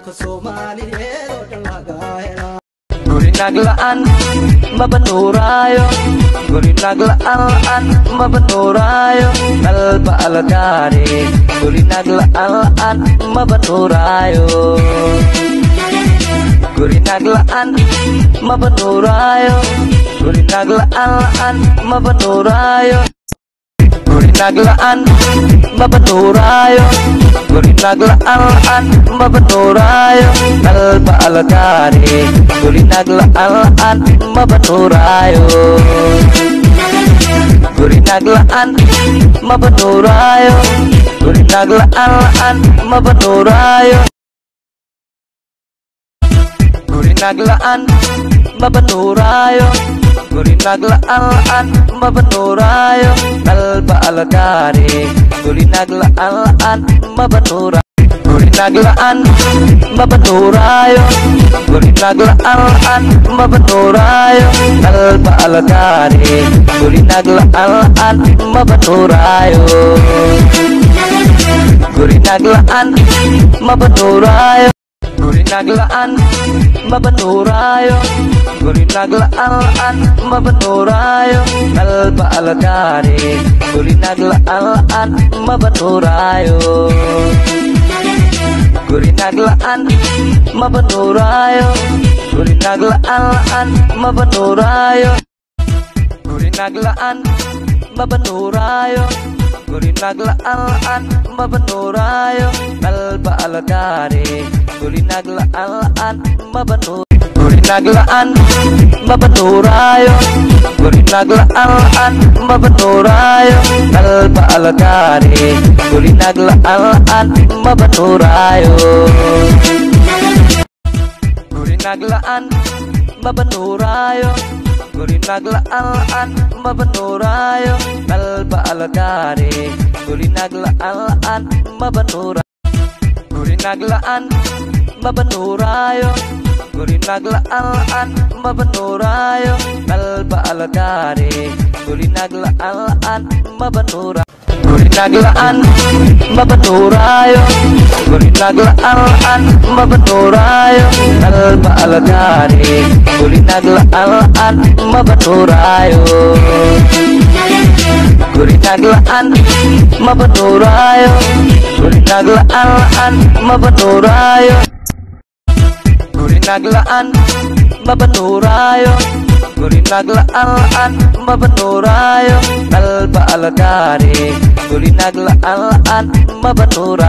Dhulka Soomaaliyeed oo dhan laga helaa. Guri naag la'aan maba nuuraayo, guri naag la'aan la'aan maba nuuraayo, nalba algaare. Guri naag la'aan la'aan maba nuuraayo, guri naag la'aan maba nuuraayo, guri naag la'aan la'aan maba nuuraayo, guri naag la'aan maba nuuraayo, guri naag la'aan la'aan maba nuuraayo, nalba algaare. Guri naag la'aan la'aan maba nuuraayo, guri naag la'aan maba nuuraayo, guri naag la'aan la'aan maba nuuraayo, guri naag la'aan maba nuuraayo, guri naag la'aan la'aan maba nuuraayo, nalba algaare. Guri naag la'aan la'aan maba nuura, guri naag la'aan maba nuuraayo, guri naag la'aan la'aan maba nuuraayo, nalba algaare. Guri naag la'aan la'aan maba nuuraayo, guri naag la'aan maba nuuraayo, guri naag la'aan maba nuuraayo, guri naag la'aan la'aan maba nuuraayo, nalba algaare. Guri naag la'aan la'aan maba nuuraayo, guri naag la'aan maba nuuraayo, guri naag la'aan la'aan maba nuuraayo, guri naag la'aan maba nuuraayo, guri naag la'aan la'aan maba nuuraayo, nalba algaare. Guri naag la'aan la'aan maba nuur, guri naag la'aan maba nuuraayo, guri naag la'aan la'aan maba nuuraayo, nalba algaare. Guri naag la'aan la'aan maba nuuraayo, guri naag la'aan maba nuuraayo, guri naag la'aan la'aan maba nuuraayo, nalba algaare. Guri naag la'aan la'aan maba nuura, guri naag la'aan maba nuuraayo, guri naag la'aan la'aan maba nuuraayo, nalba algaare. Guri naag la'aan la'aan maba nuura, guri naag la'aan maba nuuraayo, guri naag la'aan la'aan maba nuuraayo, nalba algaare. Guri naag la'aan la'aan maba nuuraayo, guri naag la'aan maba nuuraayo, guri naag la'aan la'aan maba nuuraayo, guri naag la'aan maba nuuraayo, guri naag la'aan la'aan maba nuuraayo, nalba algaare. Guri naag la'aan la'aan maba nuura,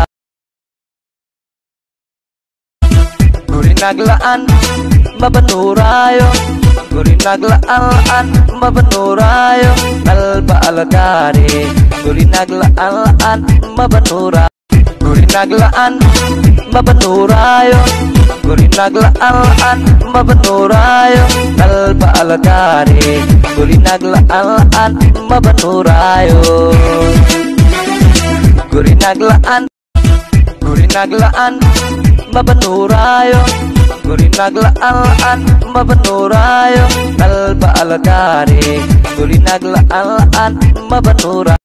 guri naag la'aan maba nuuraayo, guri naag la'aan la'aan maba nuuraayo, nalba algaare. Guri naag la'aan la'aan maba nuura, guri naag la'aan maba nuuraayo, guri naag la'aan la'aan maba nuuraayo, nalba algaare. Guri naag la'aan la'aan maba nuuraayo, guri naag la'aan, guri naag la'aan maba nuuraayo, guri naag la'aan la'aan maba nuuraayo, nalba algaare. Guri naag la'aan la'aan maba nuura,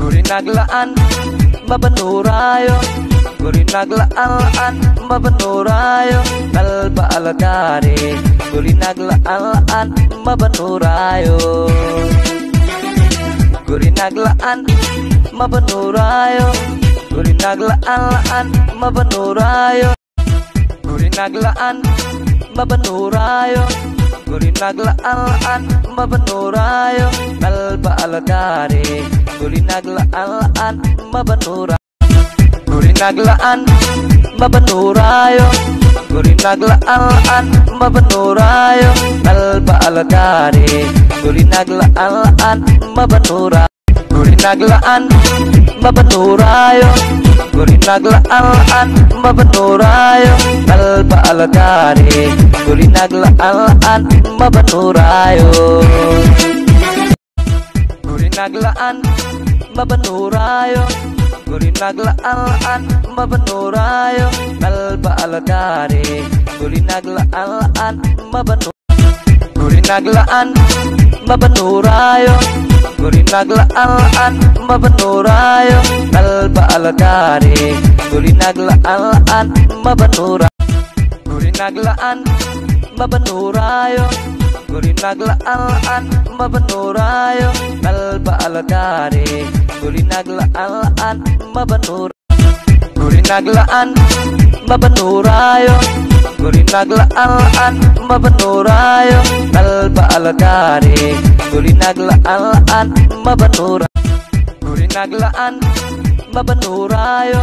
guri naag la'aan maba nuuraayo, guri naag la'aan la'aan maba nuuraayo, nalba algaare. Guri naag la'aan la'aan maba nuuraayo, guri naag la'aan maba nuuraayo, guri naag la'aan la'aan maba nuuraayo, guri naag la'aan maba nuuraayo, guri naag la'aan la'aan maba nuuraayo, nalba algaare. Guri naag la'aan la'aan maba nuura, guri naag la'aan maba nuuraayo, guri naag la'aan la'aan maba nuuraayo, nalba algaare. Guri naag la'aan la'aan maba nuura, guri naag la'aan maba nuuraayo, guri naag la'aan la'aan maba nuuraayo, nalba algaare. Guri naag la'aan la'aan maba nuuraayo, guri naag la'aan maba nuuraayo, guri naag la'aan la'aan maba nuuraayo, nalba algaare. Guri naag la'aan la'aan maba nu, guri naag la'aan maba nuuraayo, guri naag la'aan la'aan maba nuuraayo, nalba algaare. Guri naag la'aan la'aan maba nuura. Guri naag la'aan maba nuuraayo, guri naag la'aan la'aan maba nuuraayo, nalba alagaare. Guri naag la'aan la'aan maba nuur, guri naag la'aan maba nuuraayo, guri naag la'aan la'aan maba nuuraayo, nalba alagaare. Guri naag la'aan la'aan maba nuura, guri naag la'aan maba nuuraayo,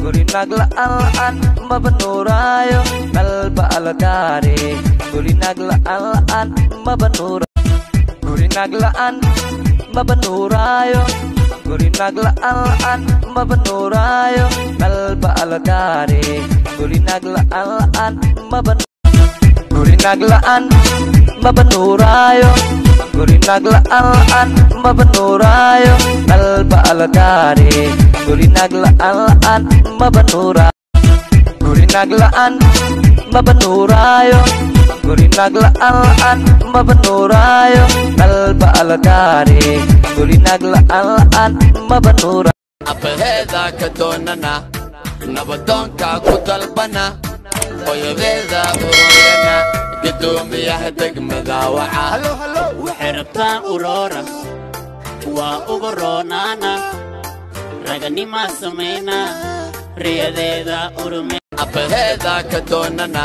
guri naag la'aan la'aan maba nuuraayo, nalba alagaare. Guri naag la'aan la'aan maba nuura, guri naag la'aan maba nuuraayo, guri naag la'aan la'aan maba nuuraayo, nalba alagaare. Guri naag la'aan la'aan maba, guri naag la'aan maba nuuraayo, guri naag la'aan la'aan maba nuuraayo, nalba alagaare. Guri naag la'aan la'aan maba nuura, guri naag la'aan maba nuuraayo, guri naag la'aan la'aan maba nuuraayo, nalba alagaare. Guri naag la'aan la'aan maba nuura. Abaheeda ka doonana, nabadoonka ku dalbana, hooyadeeda ururana, gudoomiyaha degmada waca. Waxay rabtaa uroora, waa ugu roonaana, raganimaa samayna, riyadeeda urume. Abaheeda ka doonana.